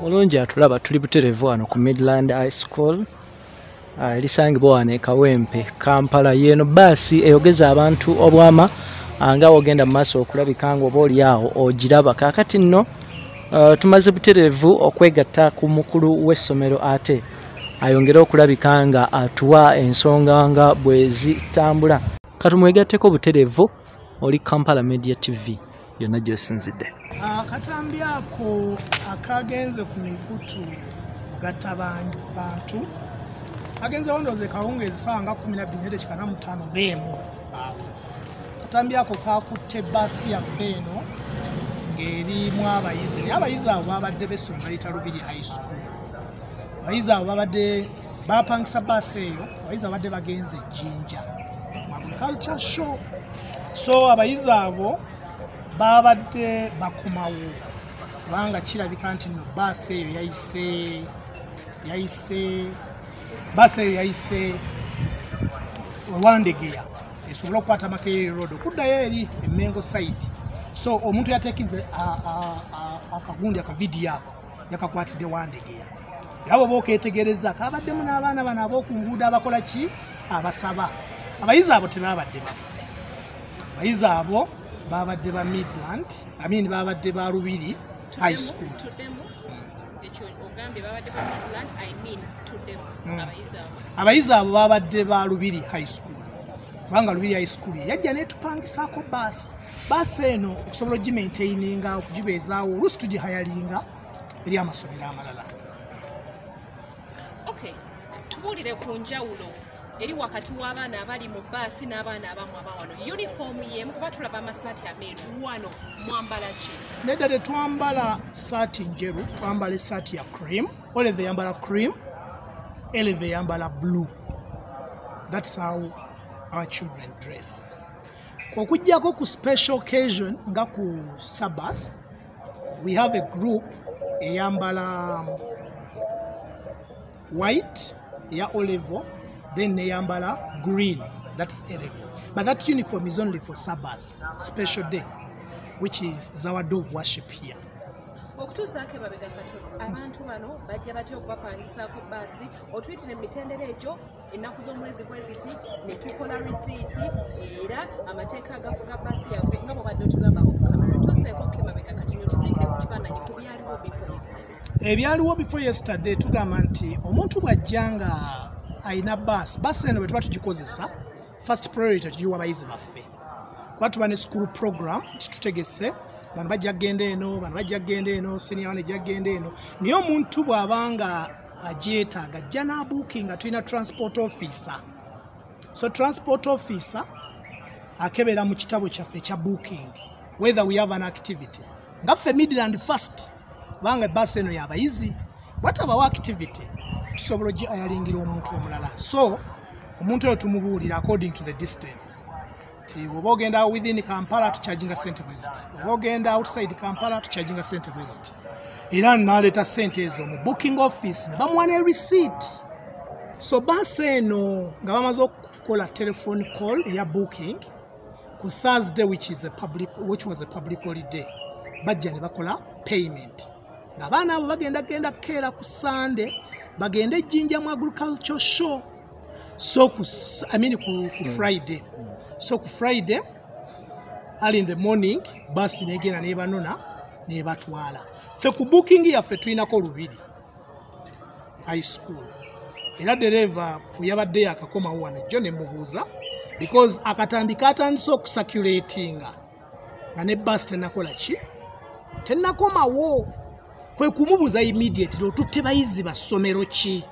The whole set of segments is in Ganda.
Mulungi atulaba, tuli butereevu wano ku Midland High School erisangibwa wano e Kawempe, Kampala. Yeeno baasi eyogeza abantu obwama, nga wogenda mu maaso okulabika nga oba oli awo ogiraba. Kaakati nno tumaze butereevu okwegatta ku mukulu w'essomero, ate ayongere okulabika nga atuwa ensonga nga bwe zitambula. Katumwegatteko butereevu. Oli Kampala Media TV yonna gy'osinzidde. Akatambi ako akagenze ku mikutu gatta bantu agenze wandooze kawungeezi saawa nga 12:45 beemu awo. Akatambi ako kakutte baasi yaffe eno ng'erimu abayizi, naye abayizi abo babadde b'essomero bayita Lubiri High School. Abayizi abo babadde bapangisa baasi eyo, abayizi babadde bagenze Jjinja mu agriculture show. So abayizi abo babadde bakomawo, kubanga kirabika nti nno baasi eyo yayise baasi eyo yayise Wandegeya esobole okukwata Makerere Road okuddayo eri Emengo side. So omuntu yatekinze akagundi akavidiyo ako yakakwatidde Wandegeya, era bwoba oketegereza kabaddemu n'abaana bano ab'oku nguudo abakola ki, abasaba. Abayizi abo tebabadde baffe, abayizi abo babadde ba Midland, I mean babadde ba Lubiri High School. Tuddemu ekyo ogambye babadde ba Midland, I mean tuddemu abayizi abo. Abayizi abo babadde ba Lubiri High School, kubanga Lubiri High School yajja netupangisaako baasi. Baasi eno okusobola ogimaintaininga, okugibeezaawo, oluusi tugihayalinga eri amasomero amalala. Okay, tubuulire ku njawulo eri wakati w'abaana abali mu baasi n'abaana abamu abawano. Uniform yemu? Kuba tulaba amasaati ameeru wano, mwambala ki? Nedda, tetwambala saati njeru, twambala esaati ya cream. O level eyambala cream, A level eyambala blue. That's how our children dress, okuggyako ku special occasion nga ku Sabbath. We have a group eyambala white eya O level, then neyambala green, that's A level. But that uniform is only for Sabbath, special day, which is our day of worship here. Okutuusaako emabega katono, abantu bano bajja batya okubapangisaako baasi? Otuyitire mu mitendera egyo, ennaku z'omwezi bwe ziti ne tukola risiiti, era amateeka agafuga baasi yaffe nga bwobadde otugamba off camera. Tuseeko emabega katono, tusiigire ku kifaananyi ku byaliwo before yesterday. Ebyaliwo before yesterday, tugamba nti omuntu bw'ajja nga ayina baasi, baasi eno bwe tuba tugikozesa, first priority tugiwa abayizi baffe, kuba tuba ne school program nti tutegese bano bajja kgenda eno, bano bajja kgenda eno, senior one ejja kgenda eno. Naye omuntu bw'aba nga agyetaaga, ajja n'abookinga. Tulina transport officer, so transport officer akebera mu kitabo kyaffe ekya booking whether we have an activity. Nga ffe Midland first, kubanga ebbaasi eno y'abayizi, bwatabawo activity tusobola ogiayalingira omuntu omulala. So omuntu oyo tumubuulira according to the distance ti oba ogenda within Kampala tucharginga sente bweziti, oba ogenda outside Kampala tucharginga sente bweziti. Era naleeta sente ezo mu booking office ne bamuwa ne receipt. So baasi eno nga bamaze okukola telephone call eya booking ku Thursday, which was a public holiday, bajja ne bakola payment ng'abaana abo bagenda genda kukeera ku Sunday bagende Ejjinja mu agriculture show. So ku, I mean ku Friday, so ku Friday early in the morning basi negenda nebanona nebatwala. Ffe ku booking yaffe tulinako Lubiri High School, era dereva yabadde yakakomawo wano jjo ne mubuuza, because akatambi katandise okucirculatinga nga ne basi tenakola ki, tenakomawo. Kwe kumubuuza immediately, otutte bayizi ba ssomero ki?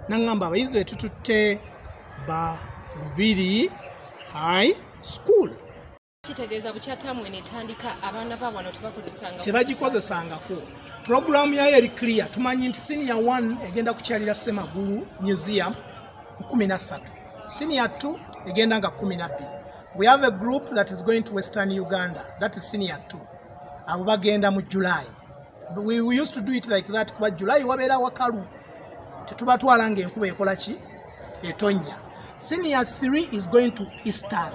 Naŋŋamba abayizi betututte ba Lubiri High School. Kitegeeza bukya taamu eno etandika, abaana ba wano tebakozesanga? Tebagikozesangako. Puroguramu yayo eri clear. Tumanyi nti senior 1 egenda kukyalira Semagulu Museum 13, senior 2 egenda nga 12. We have a group that is going to Western Uganda, that is senior 2. Abo bagenda mu July. We used to do it like that kuba July wabeera wakalu, tetubatwala nga enkuba ekola ki, etonnya. Senior 3 is going to Eastern,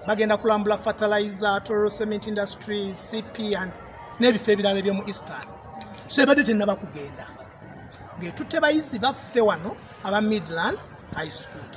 bagenda kulambula fertilizer, Tororo Cement Industry, CP and n'ebifo ebirala ebyomu Eastern. So ebadde tennaba kugenda, ng'etutte bayizi baffe wano aba Midland High School.